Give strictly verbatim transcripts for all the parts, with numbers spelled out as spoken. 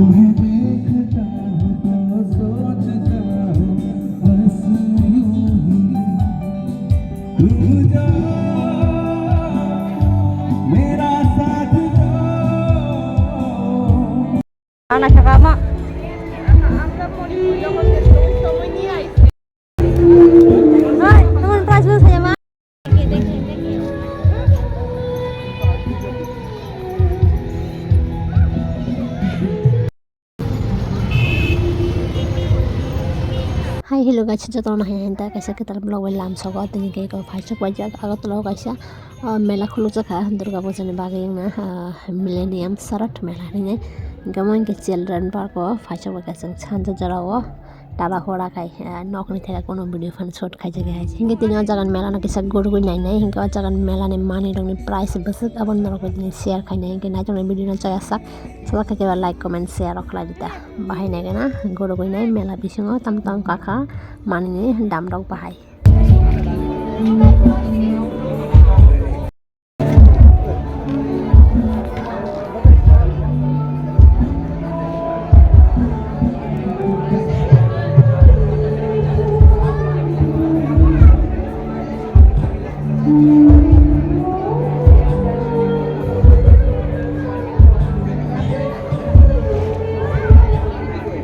देखता हूँ तो सोचता हूँ, बस यूं ही तू जा मेरा साथ दो। Ana siya ka mo? Hoy, tomar price mo saya ma? Hi, hello guys, jotono hai hai ta kaisa kwtal vlog bai lamsogo. Tini khe ko phaisok bai jak Agartala o kaisa, ah, mela khulukjak kha Durga Puja ni bagwi wngna, ah, Millennium Sharaad mela hinwi. Hwnkhe mo hwnkhe children park o phaisok bai kaisa sanja jora o. Tara hora khai, ah, nokni theka kono video fan shoot khaijak hai. Hwnkhe tini o jaga ni mela no kisa gurugwi nainai, hwnkhe o jaga ni mela ni manwi rok ni price bwswk abo norok bai tini share khainai, hwnkhe naitok ni video no chaya sak, sajak khe kebo like, comment, share rok khlai di ta. Bahai nai gana gurugwi nai mela bisingo tam tam kakha manwi ni dam rok bahai.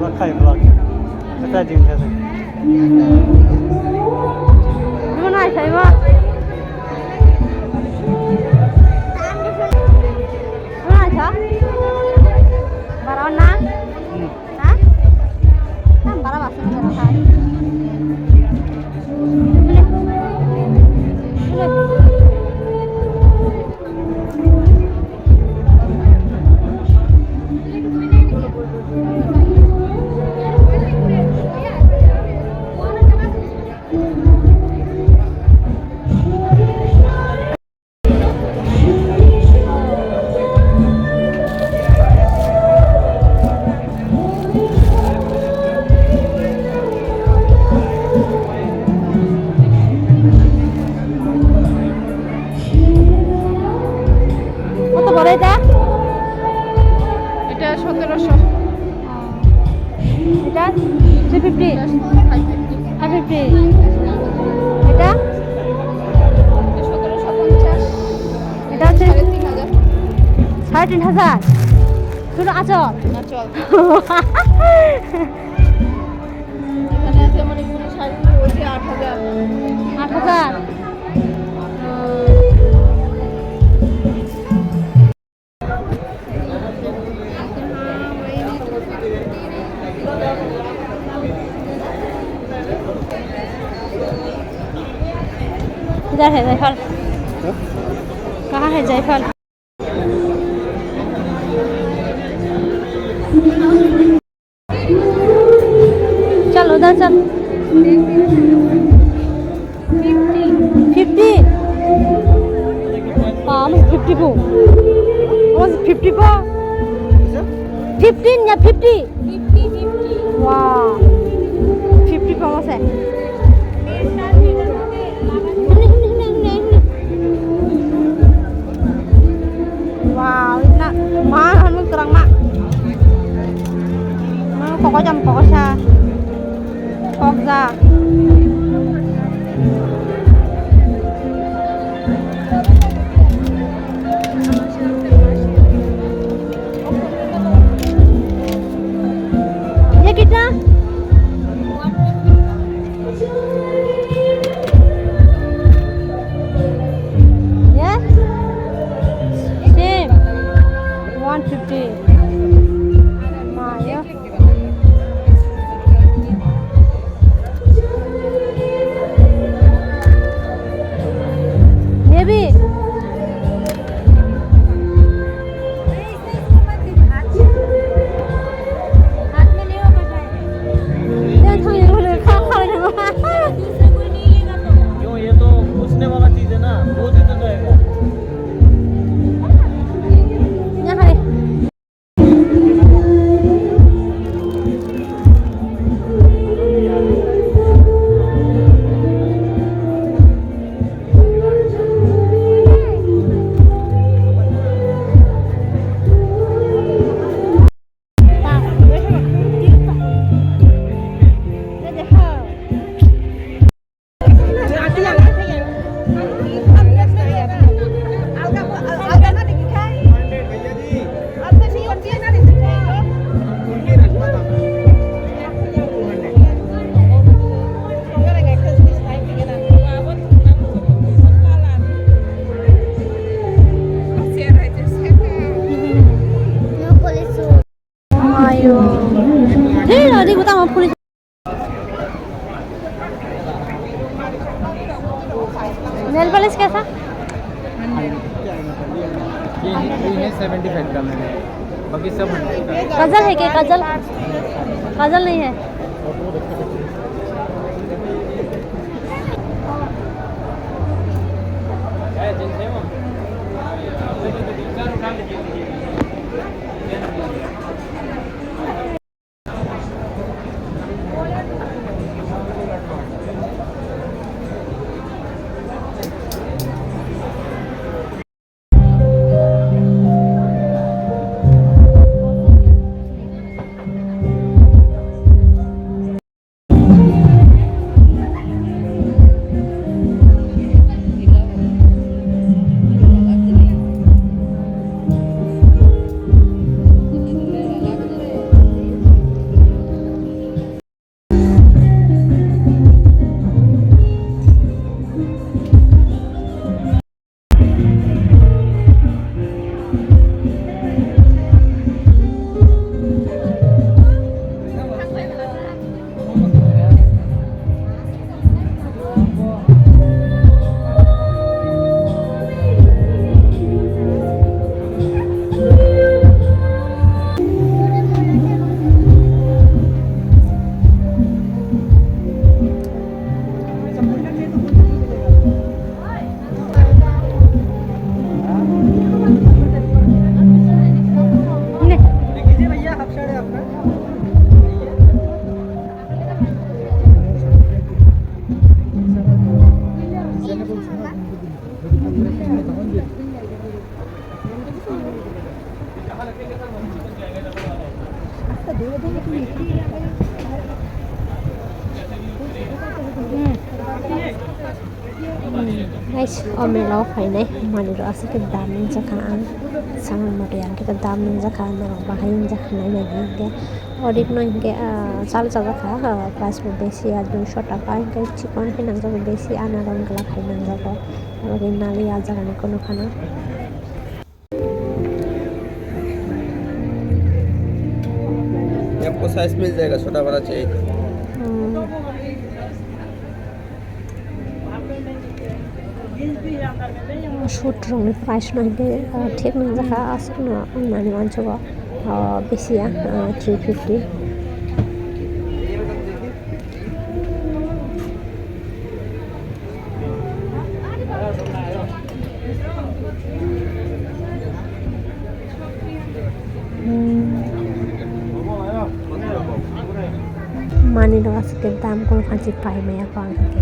Vlog khai, vlog. Kata jing kata. Mana saya ma? Mana saya? Barona? Hmm. Ha? Tam bara basing bara khai. কত বড় এটা? এটা সতেরোশো। এটা three fifty. Five fifty. এটা? এটা সতেরোশো পঞ্চাশ। এটা হচ্ছে সাড়ে তিন হাজার। সাড়ে তিন হাজার? শুধু আঁচল? আঁচল। এখানে আছে মানে কোনো শাড়ি, ওই যে আট হাজার। আট হাজার? इधर है जायफल। हाँ? कहाँ है जायफल? चल उधर चल। फिफ्टी। हाँ, फिफ्टी को। फिफ्टी को। फिफ्टीन या fifty. Wow. Fifty pamo se. Wow, ina ma anu terang ma. Pokok jam pokok sa. Pokok ja. ये कितना? ये? सेम। One fifty. हाँ, ये। Hey, Radhi, bota mo phone. Nail polish kaisa? ये है, ये है सेवेंटी फ़ाइव का मैंने, बाकी सब हंड्रेड का। काजल है क्या? काजल? काजल नहीं है। Guys, o mela o phainai manwi rok aswk khe dam wngjakha ang. Samung motwi ang khe dam wngjakha, norok bahai wngjakha nainani hinkhe. Orikno hinkhe, ah, chal chajakha, ah, price bo besi ya, duisho taka, hinkhe chikon khe nangjago besi, anaro wngla khai nangjago. Abo khe nali ah jagani kunu phano. आपको साइज मिल जाएगा, छोटा बड़ा चाहिए तो। Hmm. Suit rokni price no hinkhe, ah, thik nangjakha, aswkno wngnani uansukgo, ah, bisi ya, ah, three fifty. Manwi rok aswk khe dam, kono phansi pai maya kho ang khe.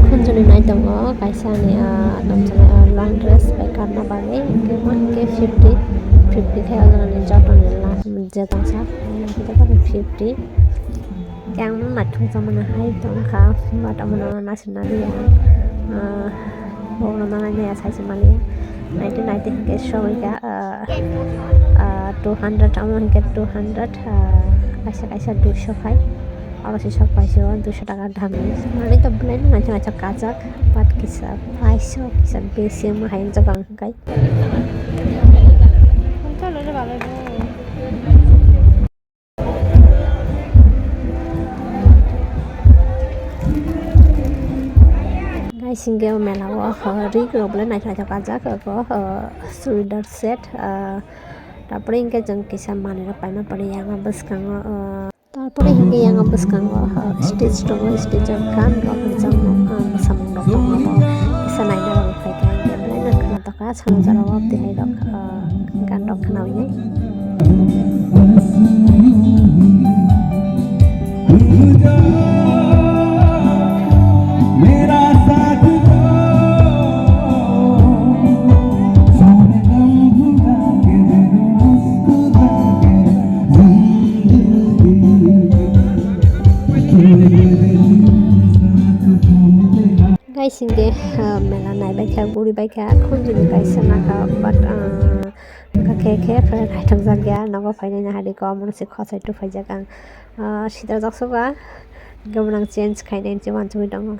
Khunjoni nai tongo kaisa ni, ah, tongthoknai, ah, long dress bai karna bagwi, hwnkhe mo hwnkhe fifty, fifty khe o jaga ni joto ni last je tongsa, fifty. Khe ang no naithok jamani hai tongkha, but omono naisingna liya, ah, borokno nanai naiya saisingma liya, naitwi naitwi hwnkhe sogwi kha, ah, ah, two hundred, omo hwnkhe two hundred, ah, kaisa kaisa duisho khai. Oro se sok paisa o duisho taka dam ni. Manwi to belai no naithok naithok kajak, but kisa paisa kisa besi wngma hai wngjago ang hwnkhe. Guys, hwnkhe o mela o, o, rik rok belai naithok naithok kajak, o, o, churidar set, o, tapore hwnkhe chwng kisa manwi rok paima pore yang o bwskango, o, Tarpore hwnkhe yang bwskango, ah, stage tongo, stage o gan rok rijak, ah, mwsamung rok tongo. Aswk jora o twi hai rok, ah, gan rok khna wi nai. Guys, hingke, ah, mela naibaikha, guribaikha, khunjini kaisa nangkha, but, ah, wngkha khe, khe, pore naithokjak ya, nogo phainai nahari ko, omono se khosai tufaijak ang, ah, sidarjak soba, hingke omono ang change khainai hinwi uansugui tongo.